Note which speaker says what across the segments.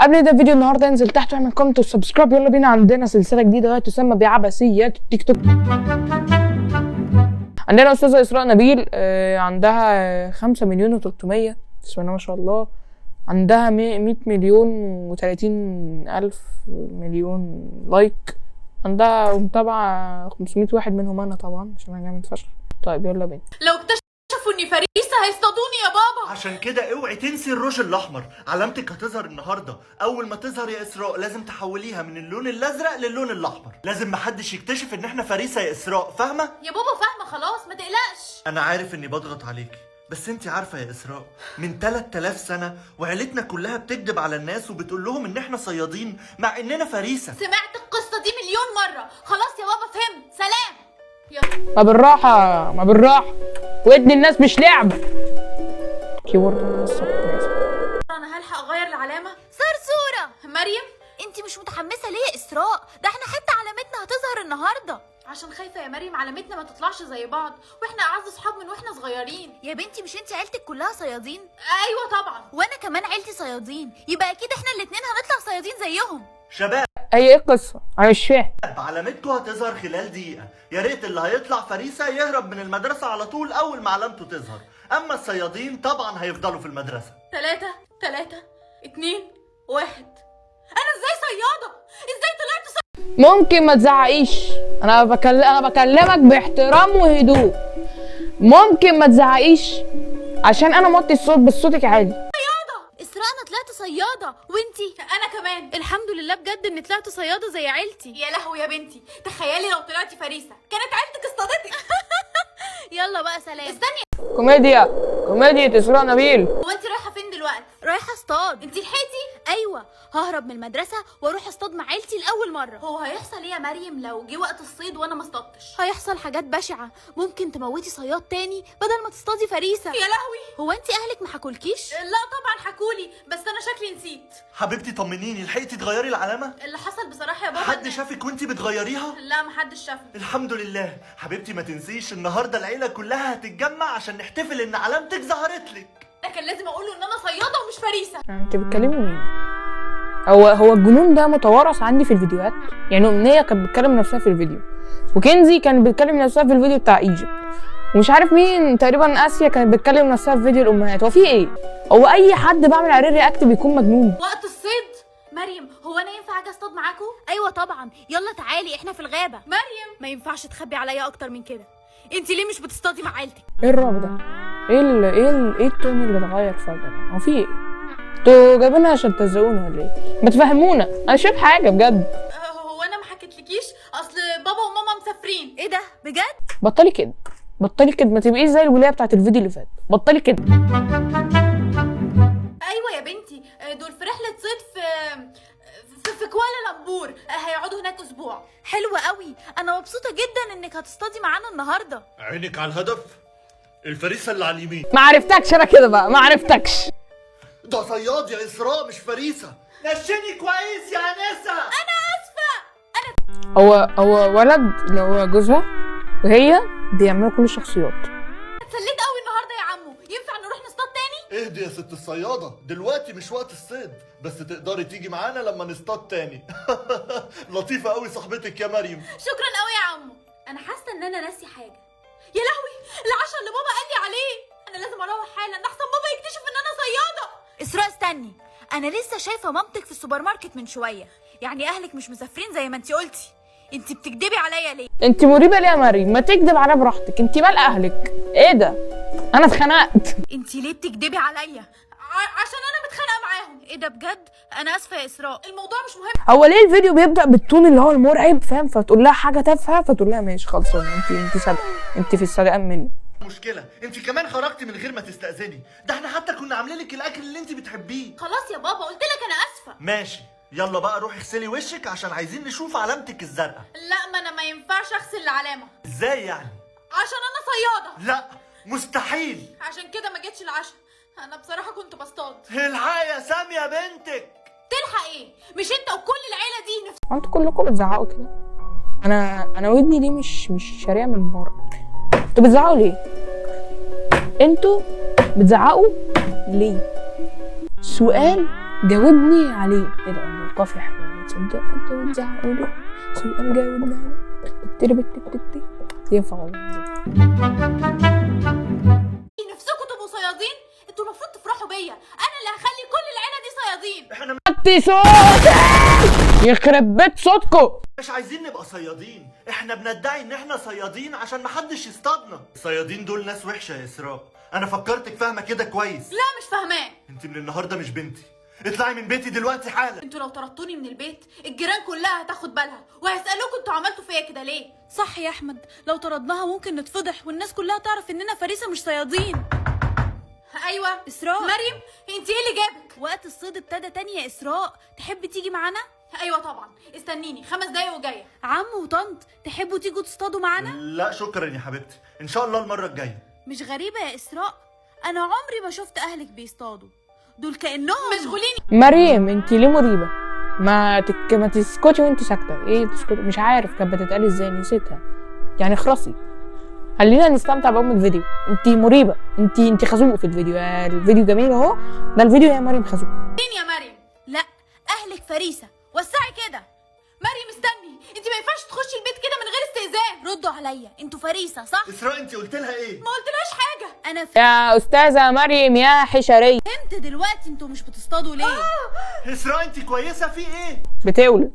Speaker 1: قبل ده فيديو النهارده انزل تحت واعمل comment و subscribe. يلا بينا، عندنا سلسلة جديدة تسمى بعبثيات التيك توك. عندنا استاذه اسراء نبيل، عندها 5 مليون و300، بسم الله ما شاء الله. عندها 100 مليون و30 الف مليون like، عندها متابعة 500 واحد منهم انا طبعا عشان انا جامد فشخ. طيب يلا بينا.
Speaker 2: لو اكتشفوا اني فريسة هيصطادوني يا بابا.
Speaker 3: عشان كده اوعي تنسي الروج الاحمر، علامتك هتظهر النهارده. اول ما تظهر يا اسراء لازم تحوليها من اللون الازرق للون الاحمر، لازم محدش يكتشف ان احنا فريسة يا اسراء، فاهمه؟
Speaker 2: يا بابا فاهمه خلاص، ما تقلقش.
Speaker 3: انا عارف اني بضغط عليكي، بس انت عارفه يا اسراء من 3000 سنة وعيلتنا كلها بتكذب على الناس وبتقول لهم ان احنا صيادين مع اننا فريسة.
Speaker 2: سمعت القصة دي مليون مرة، خلاص يا بابا فهمت، سلام. يلا
Speaker 1: ما بالراحة ما بالراحة، ودن الناس مش لعبه. keyboard.
Speaker 2: انا هلحق اغير العلامة.
Speaker 4: صرصورة
Speaker 2: مريم
Speaker 4: انتي مش متحمسة ليه يا إسراء؟ ده احنا حتى علامتنا هتظهر النهاردة.
Speaker 2: عشان خايفة يا مريم علامتنا ما تطلعش زي بعض، واحنا اعز اصحاب من واحنا صغيرين.
Speaker 4: يا بنتي مش انتي عيلتك كلها صيادين؟
Speaker 2: ايوه طبعا.
Speaker 4: وانا كمان عيلتي صيادين، يبقى اكيد احنا الاتنين هنطلع صيادين زيهم.
Speaker 3: شباب
Speaker 1: هي ايه القصة؟ انا مش فاهم.
Speaker 3: علامتكم هتظهر خلال دقيقة، يا ريت اللي هيطلع فريسة يهرب من المدرسة على طول اول ما علامته تظهر، اما الصيادين طبعا هيفضلوا في المدرسة.
Speaker 2: 3 3 2 1. انا ازاي صياده؟ ازاي طلعت صياده؟
Speaker 1: ممكن ما تزعقيش، انا بكلمك باحترام وهدوء. ممكن ما تزعقيش عشان انا موطي الصوت، بس صوتك عالي.
Speaker 4: إسراء انا طلعت صيادة، وانتي؟
Speaker 2: انا كمان.
Speaker 4: الحمد لله بجد اني طلعت صيادة زي عيلتي.
Speaker 2: يا لهوي يا بنتي، تخيلي لو طلعتي فريسة كانت عيلتك اصطادتك.
Speaker 4: يلا بقى سلام.
Speaker 2: استني،
Speaker 1: كوميديا كوميديا اسراء نبيل.
Speaker 2: هو انت رايحة فين دلوقتي؟
Speaker 4: رايحة اصطاد.
Speaker 2: انت لحقتي؟
Speaker 4: ايوه، ههرب من المدرسة واروح اصطاد مع عيلتي لأول مرة.
Speaker 2: هو هيحصل ايه يا مريم لو جه وقت الصيد وانا ما اصطادتش؟
Speaker 4: هيحصل حاجات بشعة، ممكن تموتي صياد تاني بدل ما تصطادي فريسة.
Speaker 2: يا لهوي.
Speaker 4: هو انتي اهلك ما حكولكيش؟
Speaker 2: لا طبعا حكولي، بس انا شكلي نسيت.
Speaker 3: حبيبتي طمنيني، لحقتي تغيري العلامة؟
Speaker 2: اللي حصل بصراحة يا بابا
Speaker 3: حد شافك وانتي بتغيريها؟
Speaker 2: لا محدش شافني.
Speaker 3: الحمد لله. حبيبتي ما تنسيش النهارده العيلة كلها هتتجمع عشان نحتفل ان علامتك ظهرت لك.
Speaker 2: انا كان لازم اقول له ان انا صياده ومش فريسة.
Speaker 1: انت بتكلمني مين؟ هو الجنون ده متوارث عندي في الفيديوهات، يعني امنية كانت بتكلم نفسها في الفيديو، وكنزي كانت بتكلم نفسها في الفيديو بتاع Egypt، ومش عارف مين تقريبا اسيا كانت بتكلم نفسها في فيديو الامهات. هو في ايه؟ هو اي حد بعمل عليه react بيكون مجنون؟
Speaker 2: وقت الصيد. مريم هو انا ينفع اجي اصطاد معاكم؟
Speaker 4: ايوه طبعا، يلا تعالي احنا في الغابة.
Speaker 2: مريم
Speaker 4: ما ينفعش تخبي عليا اكتر من كده، انتي ليه مش بتصطادي مع عيلتك؟
Speaker 1: ايه الرعب ده؟ ايه ال ايه ال ايه ال tone اللي اتغير فجأة ده؟ هو في ايه؟ انتوا جايبينها عشان تزقونا ولا ايه؟ ما تفهمونا، انا شايف حاجة بجد.
Speaker 2: هو انا ما حكيتلكيش؟ اصل بابا وماما مسافرين.
Speaker 4: ايه ده بجد؟
Speaker 1: بطلي كده، بطلي كده، ما تبقيش زي الولاية بتاعت الفيديو اللي فات، بطلي كده.
Speaker 2: ايوه يا بنتي، دول في رحله صيد في كوالا لامبور، هيقعدوا هناك اسبوع.
Speaker 4: حلوة قوي، انا مبسوطة جدا انك هتصطادي معانا النهارده.
Speaker 3: عينك على الهدف، الفريسه اللي على اليمين.
Speaker 1: ما عرفتكش انا كده بقى، ما عرفتكش.
Speaker 3: ده صياد يا اسراء مش فريسة. نشني كويس يا انسه.
Speaker 1: هو ولد اللي هو جوزها وهي بيعملوا كل الشخصيات.
Speaker 2: اتسليت قوي النهارده يا عمو، ينفع نروح نصطاد تاني؟
Speaker 3: اهدي يا ست الصياده، دلوقتي مش وقت الصيد، بس تقدري تيجي معانا لما نصطاد تاني. لطيفة قوي صاحبتك يا مريم.
Speaker 2: شكرا قوي يا عمو. انا حاسه ان انا ناسي حاجة. يا لهوي، العشاء اللي بابا قال لي عليه، انا لازم اروح حالا احسن بابا يكتشف ان انا صياده.
Speaker 4: إسراء استني، انا لسه شايفه مامتك في السوبر ماركت من شوية، يعني اهلك مش مسافرين زي ما انتي قلتي. انتي بتكدبي عليا ليه؟
Speaker 1: انت مريبه ليه يا مريم؟ ما تكدب عليا براحتك، انت مال اهلك؟ ايه ده؟ انا اتخنقت.
Speaker 4: انتي ليه بتكدبي عليا؟
Speaker 2: عشان انا متخانقه معاهم.
Speaker 4: ايه ده بجد؟ انا اسفه يا اسراء.
Speaker 2: الموضوع مش مهم.
Speaker 1: هو ليه الفيديو بيبدا بال tone اللي هو المرعب، فاهم؟ فتقول لها حاجة تافهة فتقول لها ماشي خلصانه، انت صادقة، انت في الصدقان مني.
Speaker 3: مشكلة انت كمان خرجتي من غير ما تستأذني، ده احنا حتى كنا عاملين لك الاكل اللي انت بتحبيه.
Speaker 2: خلاص يا بابا قلت لك انا اسفه.
Speaker 3: ماشي يلا بقى روحي اغسلي وشك عشان عايزين نشوف علامتك الزرقاء.
Speaker 2: لا ما انا ما ينفعش اغسل العلامة.
Speaker 3: ازاي يعني؟
Speaker 2: عشان انا صياده.
Speaker 3: لا مستحيل.
Speaker 2: عشان كده ما جيتش العشاء، انا بصراحة كنت بصطاد.
Speaker 3: الحقي يا سامية بنتك.
Speaker 2: تلحق ايه؟ مش انت وكل العيلة دي نفس.
Speaker 1: انتوا كلكم بتزعقوا كده؟ انا ودني دي مش شاريه من بره. انتوا بتزعقوا ليه؟ انتوا بتزعقوا ليه؟ سؤال جاوبني عليه. ايه ده؟ القافية حلوة، تصدق انت بتزعقوا ليه؟ سؤال جاوبني عليه. تتربت ينفع والله.
Speaker 2: نفسكم تبقوا صيادين؟ انتوا المفروض تفرحوا بيا، انا اللي هخلي كل العيلة دي صيادين.
Speaker 3: احنا
Speaker 1: وطي صوتك، يخرب بيت صوتكم.
Speaker 3: مش عايزين نبقى صيادين، احنا بندعي ان احنا صيادين عشان محدش يصطادنا. الصيادين دول ناس وحشة يا اسراء، انا فكرتك فاهمه كده كويس.
Speaker 2: لا مش فاهماه.
Speaker 3: انت من النهارده مش بنتي، اطلعي من بيتي دلوقتي حالا.
Speaker 2: انتوا لو طردتوني من البيت الجيران كلها هتاخد بالها وهيسالوكوا انتوا عملتوا فيا كده ليه. صح يا احمد، لو طردناها ممكن نتفضح والناس كلها تعرف اننا فريسة مش صيادين. ايوه
Speaker 4: اسراء.
Speaker 2: مريم، انت ايه اللي جابك؟
Speaker 4: وقت الصيد ابتدى تاني يا اسراء، تحبي تيجي معانا؟
Speaker 2: ايوه طبعا، استنيني 5 دقايق وجاية.
Speaker 4: عم وطنط تحبوا تيجوا تصطادوا معانا؟
Speaker 3: لا شكرا يا حبيبتي، ان شاء الله المرة الجاية.
Speaker 4: مش غريبة يا اسراء، انا عمري ما شفت اهلك بيصطادوا، دول كانهم
Speaker 2: مشغولين.
Speaker 1: مريم انت ليه مريبه؟ ما تسكتي وانت ساكته. ايه تسكتي؟ مش عارف كانت بتتقال ازاي، نسيتها يعني. اخرسي، خلينا نستمتع بأم الفيديو. انت مريبه، انت خازوق في الفيديو. الفيديو جميل اهو، ده الفيديو يا مريم خازوق.
Speaker 2: يا مريم
Speaker 4: لا اهلك فريسة، وسعي كده.
Speaker 2: مريم استني، انت ما ينفعش تخشي البيت كده من غير استئذان.
Speaker 4: ردوا عليا، انتوا فريسة صح؟
Speaker 3: اسراء انت قلت لها ايه؟
Speaker 2: ما قلتلهاش حاجة.
Speaker 4: انا
Speaker 1: يا استاذه مريم يا حشريه.
Speaker 4: فهمت دلوقتي انتوا مش بتصطادوا ليه.
Speaker 3: اسراء انت كويسة؟ في ايه؟
Speaker 1: بتولد.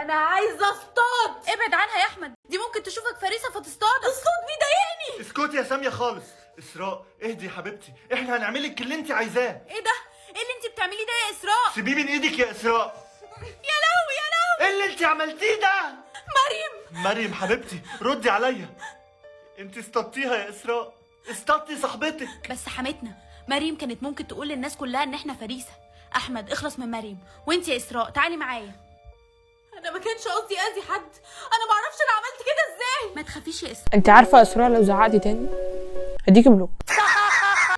Speaker 2: انا عايزه اصطاد.
Speaker 4: ابعد عنها يا احمد، دي ممكن تشوفك فريسة فتصطادك.
Speaker 2: الصوت بيضايقني.
Speaker 3: اسكتي يا سامية خالص. اسراء اهدي يا حبيبتي، احنا هنعملك اللي انت عايزاه.
Speaker 4: ايه ده؟ ايه اللي انت بتعمليه ده يا اسراء؟
Speaker 3: سيبيه من ايدك يا اسراء.
Speaker 2: يا لهوي يا لهوي،
Speaker 3: ايه اللي انت عملتيه ده؟
Speaker 2: مريم.
Speaker 3: مريم حبيبتي ردي عليا، انت اصطدتيها يا اسراء، اصطدتي صاحبتك.
Speaker 4: بس حماتنا مريم كانت ممكن تقول للناس كلها ان احنا فريسة. احمد اخلص من مريم، وانت يا اسراء تعالي معايا.
Speaker 2: انا ما كانش قصدي اذي حد، انا ما اعرفش انا عملت كده ازاي.
Speaker 4: ما تخافيش يا اسراء،
Speaker 1: انت عارفه يا اسراء لو زعقتي تاني هديكي block.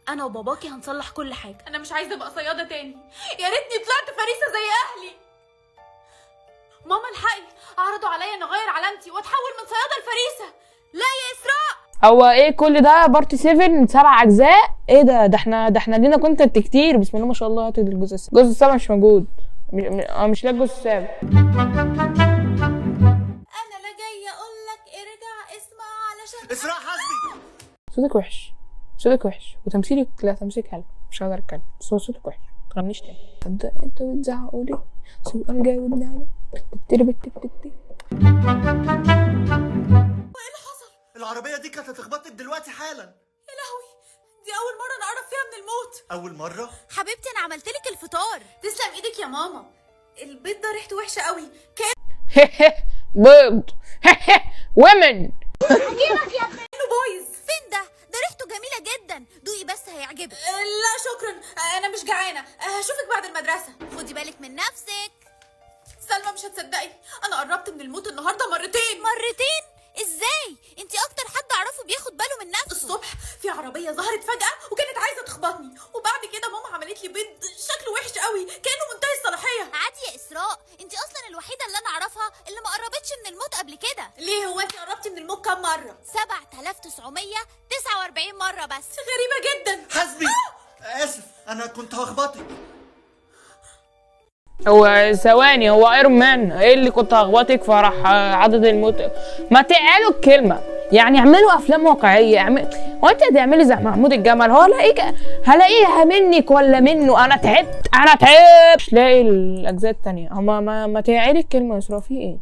Speaker 4: انا وباباكي هنصلح كل حاجة.
Speaker 2: انا مش عايزه ابقى صياده تاني، يا ريتني طلعت فريسة زي اهلي. ماما الحقي، عرضوا عليا ان اغير علامتي واتحول من صياده لفريسه.
Speaker 4: لا يا اسراء.
Speaker 1: هو ايه كل ده؟ part 7، 7 اجزاء؟ ايه ده؟ ده احنا لينا content كتير. بسم الله ما شاء الله. هات الجزء السابع. الجزء السابع مش موجود. مش لاقي الجزء السابع.
Speaker 2: انا لا جاية اقول لك ارجع اسمع علشان
Speaker 3: اسراء حسبي.
Speaker 1: صوتك وحش، صوتك وحش، وتمثيلك لا، تمثيلك حلو، مش هقدر اتكلم، بس هو صوتك وحش، متغنيش تاني. تصدق انتوا بتزعقوا ليه؟ سؤال جاوبني عليه. تتربت تتتت.
Speaker 3: العربية دي كانت هتخبطك دلوقتي حالا.
Speaker 2: يا لهوي، دي اول مرة انا اقرب فيها من الموت.
Speaker 3: اول مرة؟
Speaker 4: حبيبتي انا عملت لك الفطار.
Speaker 2: تسلم ايدك يا ماما. البيض ده ريحته وحشة قوي،
Speaker 1: بيض ومن
Speaker 2: كانه بايظ.
Speaker 4: فين ده؟ ده ريحته جميلة جدا، دوقي بس هيعجبك.
Speaker 2: لا شكرا، انا مش جعانة، هشوفك بعد المدرسة.
Speaker 4: خدي بالك من نفسك.
Speaker 2: سلمى مش هتصدقي، انا قربت من الموت النهارده مرتين.
Speaker 4: مرتين؟ ازاي؟ انتي اكتر حد اعرفه بياخد باله من نفسه.
Speaker 2: الصبح في عربية ظهرت فجاة وكانت عايزه تخبطني، وبعد كده ماما عملت لي بيض شكله وحش قوي كانه منتهي الصلاحية.
Speaker 4: عادي يا اسراء، انتي اصلا الوحيدة اللي انا اعرفها اللي ما قربتش من الموت قبل كده.
Speaker 2: ليه؟ هو انت قربتي من الموت كام مرة؟
Speaker 4: 7949 مرة بس.
Speaker 2: غريبة جدا.
Speaker 3: حسبي. اسف انا كنت هخبطك.
Speaker 1: هو ثواني، هو ايرون مان ايه اللي كنت هخبطك فراح عدد الموت؟ ما تقالوا الكلمة يعني، اعملوا افلام واقعية. هو انت هتعملي زي محمود الجمل؟ هو هلاقيك هلاقيها منك ولا منه؟ انا تعبت، انا تعبت، مش لاقي الاجزاء التانية. هما ما تعالي الكلمة يا اسراء، في ايه؟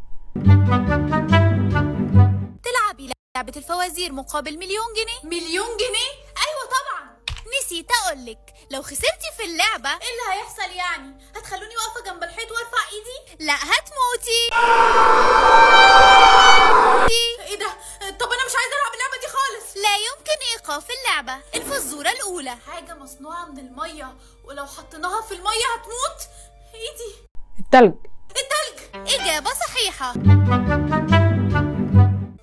Speaker 4: تلعبي لعبه الفوازير مقابل 1,000,000 جنيه.
Speaker 2: 1,000,000 جنيه؟
Speaker 4: ايوه طبعا. نسيت اقولك، لو خسرتي في اللعبة
Speaker 2: ايه اللي هيحصل يعني؟ هتخلوني واقفة جنب الحيط وارفع ايدي؟
Speaker 4: لا هتموتي.
Speaker 2: ايه ده؟ طب انا مش عايزه العب اللعبة دي خالص.
Speaker 4: لا يمكن ايقاف اللعبة. الفزوره الاولى،
Speaker 2: حاجة مصنوعة من المية ولو حطيناها في المية هتموت. ايدي.
Speaker 1: التلج.
Speaker 2: التلج.
Speaker 4: اجابه صحيحه.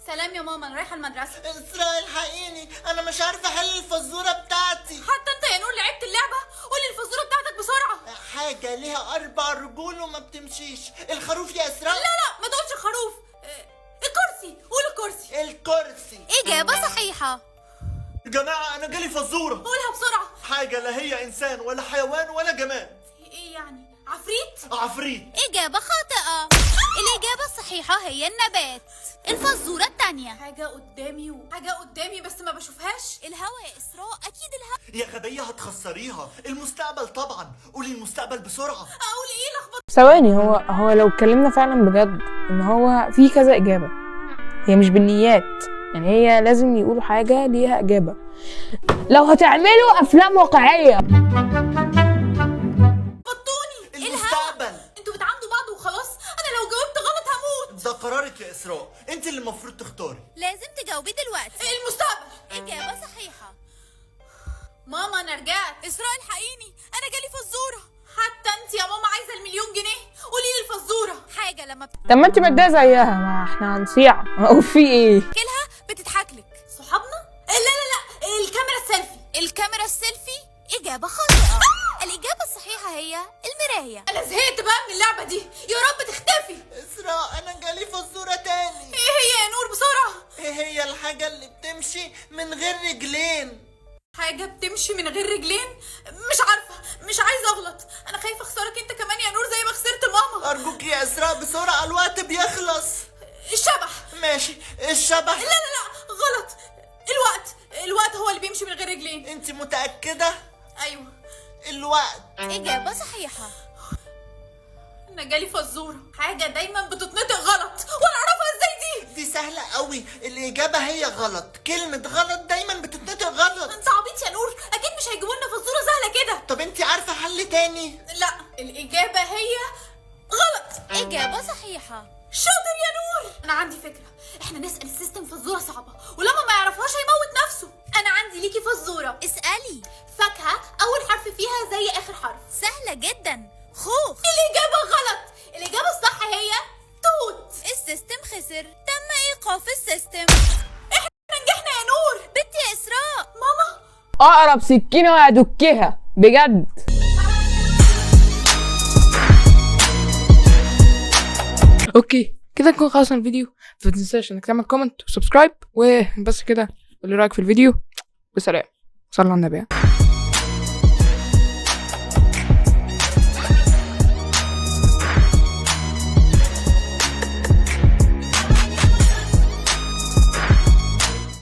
Speaker 2: سلام يا ماما، انا رايحة المدرسة.
Speaker 5: اسراء الحقيني، انا مش عارفه احل الفزوره بتاعتي.
Speaker 2: حتى انت يا نور لعبت اللعبة؟ قولي الفزوره بتاعتك بسرعة.
Speaker 5: حاجة ليها 4 رجول وما بتمشيش. الخروف يا اسراء.
Speaker 2: لا لا ما تقولش الخروف. الكرسي، قول الكرسي.
Speaker 5: الكرسي.
Speaker 4: اجابه صحيحه.
Speaker 3: يا جماعة انا جالي فزوره.
Speaker 2: قولها بسرعة.
Speaker 3: حاجة لا هي انسان ولا حيوان ولا جماد.
Speaker 2: ايه يعني؟
Speaker 3: عفريت.
Speaker 2: إجابة خاطئة. الإجابة الصحيحة هي النبات. الفزورة التانية.
Speaker 4: حاجة قدامي وحاجة قدامي بس ما بشوفهاش.
Speaker 2: الهوا يا إسراء، أكيد الهوا.
Speaker 3: يا غبية هتخسريها. المستقبل طبعا، قولي المستقبل بسرعة.
Speaker 4: أقول إيه؟ لخبط.
Speaker 1: ثواني، هو لو اتكلمنا فعلا بجد ان هو في كذا اجابة، هي مش بالنيات، يعني هي لازم يقولوا حاجة ليها اجابة. لو هتعملوا افلام واقعية.
Speaker 4: بطوني.
Speaker 3: المستقبل.
Speaker 4: انتوا بتعاندوا بعض وخلاص، انا لو جاوبت غلط هموت.
Speaker 3: ده قرارك يا اسراء، انت اللي المفروض تختاري.
Speaker 2: لازم تجاوبي دلوقتي.
Speaker 4: المستقبل.
Speaker 2: إجابة صحيحة.
Speaker 4: ماما انا رجعت.
Speaker 2: إسراء الحقيني، أنا جالي فزورة.
Speaker 4: حتى انت يا ماما عايزة المليون جنيه؟ قولي لي الفزورة.
Speaker 2: حاجة لما
Speaker 1: طب ما انت متضايقة زيها، ما احنا هنصيع. هو في ايه؟
Speaker 2: بتاكلها بتضحك لك.
Speaker 4: صحابنا؟ لا لا لا، الكاميرا السيلفي.
Speaker 2: الكاميرا السيلفي. إجابة خاطئة. الإجابة الصحيحة هي المراية.
Speaker 4: انا زهقت بقى من اللعبة دي، يا رب تختفي.
Speaker 5: اسراء انا جالي فزورة تاني.
Speaker 4: ايه هي يا نور؟ بسرعة.
Speaker 5: ايه هي الحاجة اللي بتمشي من غير رجلين؟
Speaker 4: حاجة بتمشي من غير رجلين؟ مش عارفة، مش عايزة اغلط، انا خايفة اخسرك انت كمان يا نور زي ما خسرت ماما.
Speaker 5: ارجوك يا اسراء بسرعة، الوقت بيخلص.
Speaker 4: الشبح.
Speaker 5: ماشي الشبح.
Speaker 4: لا لا لا غلط، الوقت، الوقت هو اللي بيمشي من غير رجلين.
Speaker 5: انت متأكدة؟
Speaker 4: ايوه
Speaker 5: الوقت.
Speaker 2: إجابة صحيحة.
Speaker 4: انا جالي فزورة، حاجة دايما بتتنطق غلط وانا اعرفها ازاي دي؟
Speaker 5: دي سهلة قوي، الإجابة هي غلط. كلمة غلط دايما بتتنطق غلط.
Speaker 4: انت عبيط يا نور، اكيد مش هيجيبوا لنا فزورة سهلة كده.
Speaker 5: طب انت عارفة حل تاني؟
Speaker 4: لا، الإجابة هي غلط.
Speaker 2: إجابة صحيحة.
Speaker 4: شاطر يا نور. انا عندي فكرة، احنا نسأل ال system فزورة صعبة ولما ما يعرفهاش هيموت نفسه. انا عندي ليكي فزورة.
Speaker 2: اسألي.
Speaker 4: فاكهة اول حرف فيها زي اخر حرف.
Speaker 2: سهلة جدا، خوخ.
Speaker 4: الإجابة غلط، الإجابة الصح هي توت.
Speaker 2: ال system خسر، تم إيقاف ال system.
Speaker 4: احنا نجحنا يا نور.
Speaker 2: بنتي يا إسراء.
Speaker 4: ماما.
Speaker 1: اقرب سكينة وهدكها بجد. okay كده نكون خلصنا الفيديو، ما تنساش انك تعمل comment و subscribe وبس كده. قولي رايك في الفيديو وسلام. صلى على النبي.